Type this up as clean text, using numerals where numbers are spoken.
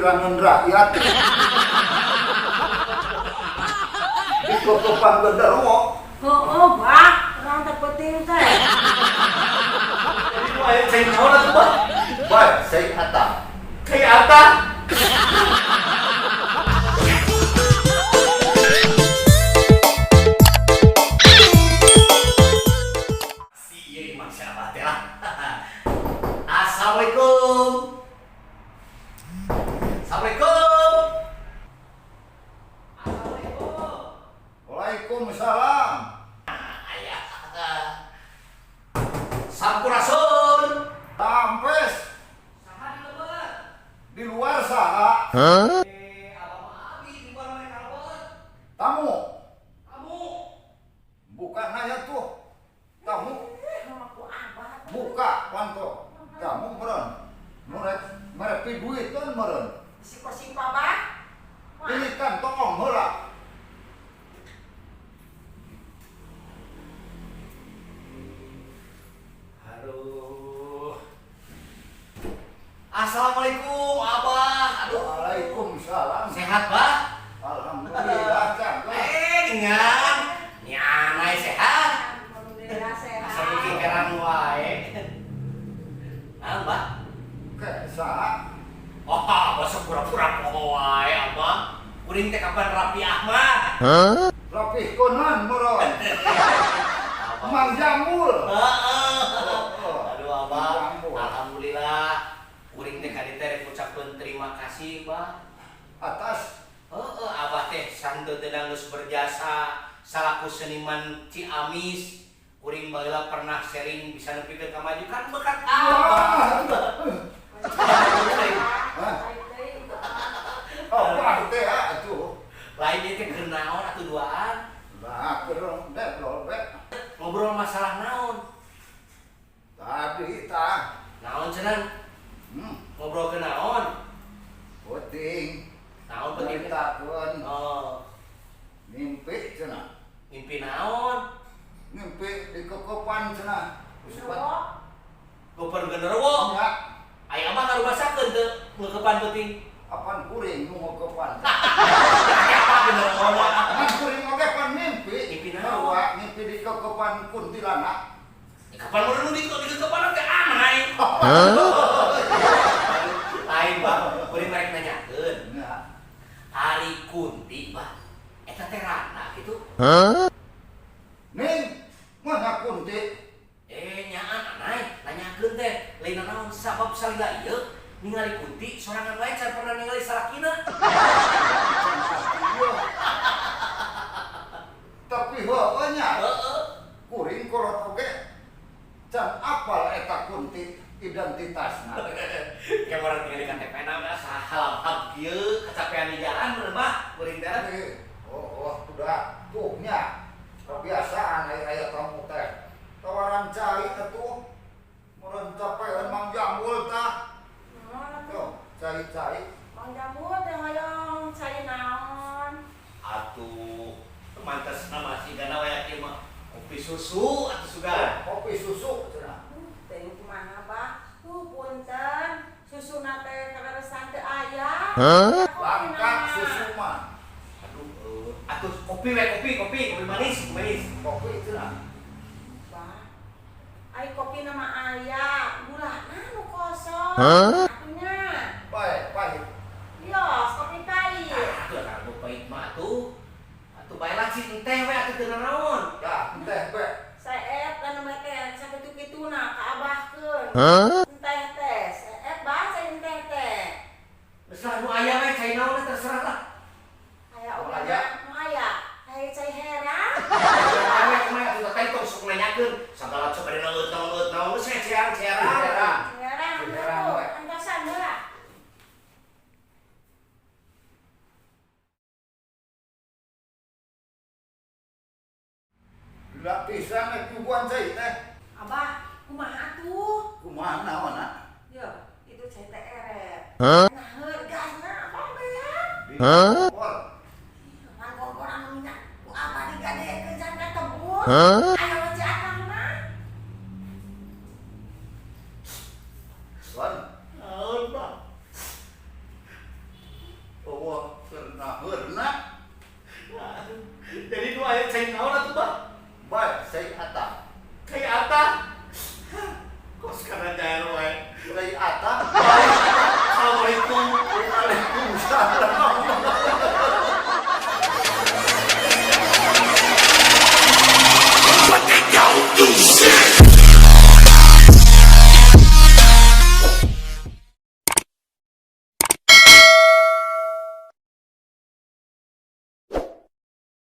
Piraneun rakyat. Dikekepan genderuwo. Heeh, Bah, urang teh penting teh. Jadi nu aya cai naon atuh, Bah? Baik, cai Ata. Cai Ata. Si ieu mah si Abah teh lah. Assalamualaikum. Assalamualaikum. Assalamualaikum. Waalaikumsalam. Ayah. Sampurasun. Tampes Saha di lebet? Di luar saha? Eh, abah mah abi di luar mana ka lebet? Tamu. Kamu. Buka nanya tuh. Tamu Mama ku Abah. Buka panto. Tamu meureun. Nu rek mere piduiteun meureun. Si kosipa, Bah. Wah, Ini kan toong heula. Aduh. Assalamualaikum, Abah. Aduh. Waalaikumsalam. Sehat, Bah? Alhamdulillah, Kang. Eh, dengan nyanai sehat. Alhamdulillah sehat. Asa bikin kerang wae. Nah, Mbak. Ke saha? Oh, basa pura-pura poho wae, Abah. Kuring teh kapan Rapi Ahmad? Rapih konan meureun. Abah. Mang Jambul. Heeh. Aduh, Abah. Jambul. Alhamdulillah. Kuring teh kali teh rek ngucapkeun terima kasih, Bah. Atas Heeh, Abah teh sahenteuna geus berjasa salaku seniman Ciamis. Kuring baheula pernah sharing bisa nepikeun kamajukan berkat Abah. Hah? Oh, wah teh atuh. Lain ieu teh keur naon atuh duaan? Nah, keur deblol be. Ngobrol masalah naon? Tadi tah. Naon cenah? Ngobrol ke naon? Penting. Naon penting? Nyaritakeun Oh, mimpi cenah. Mimpi naon? Mimpi dikekepan cenah. Usupan. Goper genderuwo. Nya, Aya mah ngarubasakeun teu ngekepan penting. Apan kuring nu ngekepan. Apa genderuwo mah? Ngan kuring oge pan mimpi. Mimpi naon? Bahwa mimpi dikekepan kuntilanak. Ya, kapan mun nu di dikekepan teh aneh. Lain, Bah, kuring rek nanyakeun. Nya, Ari kunti, Bah. Eta teh rana gitu. Ning, mana kunti? Eh, nyaan aneh, nanyakeun teh. Lain naon sabab salila ieu ningali kunti sorangan wae can pernah ningali salakina. Iya. Tapi heueuh nya, Heeh. kuring kolot oge can apal eta kunti identitasna. Kayak orang tinggal di KTP na mah sahalam kieu kecapean di jalan bener mah kuring teh. Eh, oh, udah tuh nya. Kebiasaan aya aya tamu teh. Tawaran cai atuh. Meureun capeun Mang Jambul tah. Tuh, cai-cai. Mang Jambul teh hoyong cai naon? Atuh, mantes nama sigana we kieu mah kopi susu atuh sugan. Kopi susu cenah. Teh kumaha, Bah? Punten, susuna teh kaleresan teu aya. Langka susu mah. Aduh, atuh kopi we kopi kopi kopi manis, kopi manis. Kopi cenah. Bah. Ai kopi nama aya, gulana nu kosong. Atunya. Baik, pahit. Yos, kopi pahit. Atuh atuh pahit mah atuh. Atuh bae lah cing teh we atuh teu nanaon. Tah, teh be. Saet anu mah teh sakitu-kituna kaabahkeun. Enteh teh, saet bah cai enteh teh. Geus lah nu aya we cai naon we terserah lah. Aya oge Nu aya. Nu aya. Aya cai herang. Aya kumaha atuh teh tong sok nanyakeun sagala sok bade naon naon naon geus we ceang ceang. Herang. Herang, Cai herang tuh. we. Antosan heula. Lila pisan rek nyuguhan cai teh. Abah, kumaha atuh? Kumaha naonna? Yo, itu cai teh eret. Nah, heur gasna apa beak? Di kompor. Ngan kompor anu minyak ku abah digadekeun can katebur. Aya we ci akang mah. Wan, Naon, Pak? cai naon atuh, Bah?